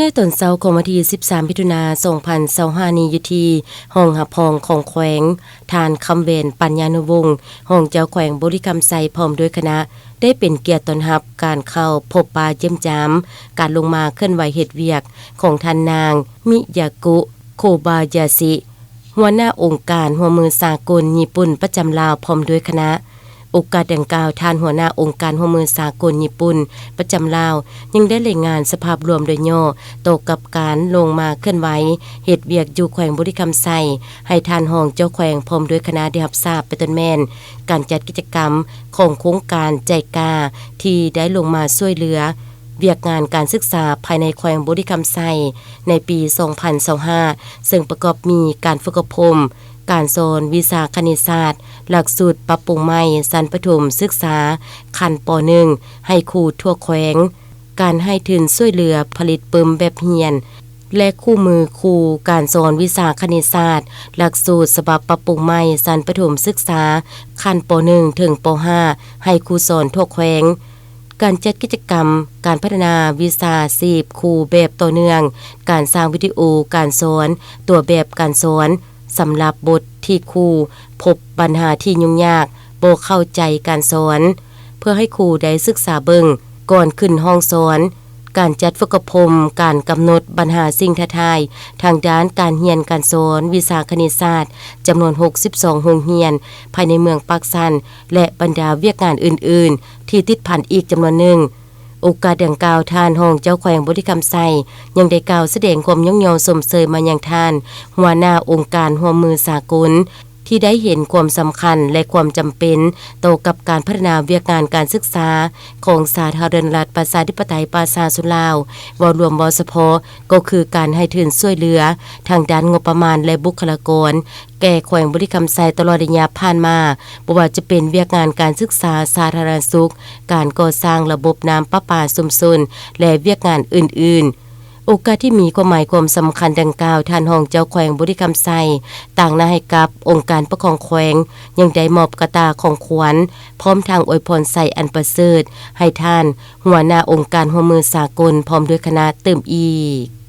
ໃນຕອນເຊົ້າຂອງວັນທີສິບສາມ ມິຖຸນາ ສອງພັນຊາວຫ້ານີ້ ຢູ່ທີ່ຫ້ອງຮັບຮອງຂອງແຂວງ, ທ່ານ ຄຳແຫວນ ປັນຍານຸວົງ ຮອງເຈົ້າແຂວງບໍລິຄຳໄຊ ພ້ອມດ້ວຍຄະນະ ໄດ້ເປັນກຽດຕ້ອນຮັບການເຂົ້າພົບປະຢ້ຽມຢາມ ການລົງມາເຄື່ອນໄຫວເຮັດວຽກຂອງທ່ານນາງ ມິຍາໂກະ ໂຄບາຢາຊິ ຫົວໜ້າອົງການຮ່ວມມືສາກົນຍີ່ປຸ່ນປະຈຳລາວ ພ້ອມດ້ວຍຄະນະ. ໂອກາດດັ່ງກ່າວ, ທ່ານຫົວໜ້າອົງການຮ່ວມມືສາກົນຍີ່ປຸ່ນປະຈຳລາວ ຍັງໄດ້ລາຍງານສະພາບລວມໂດຍຫຍໍ້ຕໍ່ກັບການລົງມາເຄື່ອນໄຫວເຮັດວຽກຢູ່ແຂວງບໍລິຄຳໄຊ ໃຫ້ທ່ານຮອງເຈົ້າແຂວງພ້ອມດ້ວຍຄະນະໄດ້ຮັບຊາບ, ເປັນຕົ້ນແມ່ນການຈັດກິດຈະກຳຂອງໂຄງການໄຈກາ ທີ່ໄດ້ລົງມາຊ່ວຍເຫຼືອວຽກງານການສຶກສາພາຍໃນແຂວງບໍລິຄຳໄຊໃນປີສອງພັນຊາວຫ້າ ເຊິ່ງປະກອບມີການຝຶກອົບຮົມ, ການສອນວິຊາຄະນິດສາດ, ຫຼັກສູດປັບປຸງໃໝ່ຊັ້ນປະຖົມສຶກສາຂັ້ນ ປໍໜຶ່ງ ໃຫ້ຄູທົ່ວແຂວງ, ການໃຫ້ທຶນຊ່ວຍເຫຼືອຜະລິດປຶ້ມແບບຮຽນ ແລະ ຄູ່ມືຄູ, ການສອນວິຊາຄະນິດສາດ, ຫຼັກສູດສະບັບປັບປຸງໃໝ່ຊັ້ນປະຖົມສຶກສາຂັ້ນ ປໍໜຶ່ງ ເຖິງ ປໍຫ້າ ໃຫ້ຄູສອນທົ່ວແຂວງ, ການຈັດກິດຈະກຳການພັດທະນາວິຊາຊີບຄູແບບຕໍ່ເນື່ອງ, ການສ້າງວິດີໂອການສອນ, ຕົວແບບການສອນ ສຳລັບບົດທີ່ຄູພົບບັນຫາທີ່ຫຍຸ້ງຍາກ, ບໍ່ເຂົ້າໃຈການສອນ, ເພື່ອໃຫ້ຄູໄດ້ສຶກສາເບິ່ງກ່ອນຂຶ້ນຫ້ອງສອນ, ການຈັດຝຶກອົບຮົມ, ການກຳນົດບັນຫາສິ່ງທ້າທາຍທາງດ້ານການຮຽນການສອນວິຊາຄະນິດສາດ ຈຳນວນຫົກສິບສອງໂຮງຮຽນພາຍໃນເມືອງປາກຊັນ ແລະ ບັນດາວຽກງານອື່ນໆ ທີ່ຕິດພັນອີກຈຳນວນໜຶ່ງ. ໂອກາດດັ່ງກ່າວ, ທ່ານຮອງເຈົ້າແຂວງບໍລິຄຳໄຊ ຍັງໄດ້ກ່າວສະແດງຄວາມຍ້ອງຍໍຊົມເຊີຍມາຍັງທ່ານຫົວໜ້າອົງການຮ່ວມມືສາກົນ ທີ່ໄດ້ເຫັນຄວາມສຳຄັນ ແລະ ຄວາມຈຳເປັນຕໍ່ກັບການພັດທະນາວຽກງານການສຶກສາຂອງສາທາລະນະລັດປະຊາທິປະໄຕປະຊາຊົນລາວ ເວົ້າລວມເວົ້າສະເພາະ ກໍຄືການໃຫ້ທຶນຊ່ວຍເຫຼືອທາງດ້ານງົບປະມານ ແລະ ບຸກຄະລາກອນ ແກ່ແຂວງບໍລິຄຳໄຊຕະຫຼອດໄລຍະຜ່ານມາ, ບໍ່ວ່າຈະເປັນວຽກງານການສຶກສາສາທາລະນະສຸກ, ການກໍ່ສ້າງລະບົບນ້ຳປະປາຊຸມຊົນ ແລະ ວຽກງານອື່ນໆ. ໂອກາດທີ່ມີຄວາມໝາຍຄວາມສຳຄັນດັ່ງກ່າວ, ທ່ານຮອງເຈົ້າແຂວງບໍລິຄຳໄຊ ຕາງໜ້າໃຫ້ກັບອົງການປົກຄອງແຂວງ ຍັງໄດ້ມອບກະຕ່າຂອງຂວັນ ພ້ອມທັງອວຍພອນໄຊອັນປະເສີດໃຫ້ທ່ານຫົວໜ້າອົງການຮ່ວມມືສາກົນ ພ້ອມດ້ວຍຄະນະຕື່ມອີກ.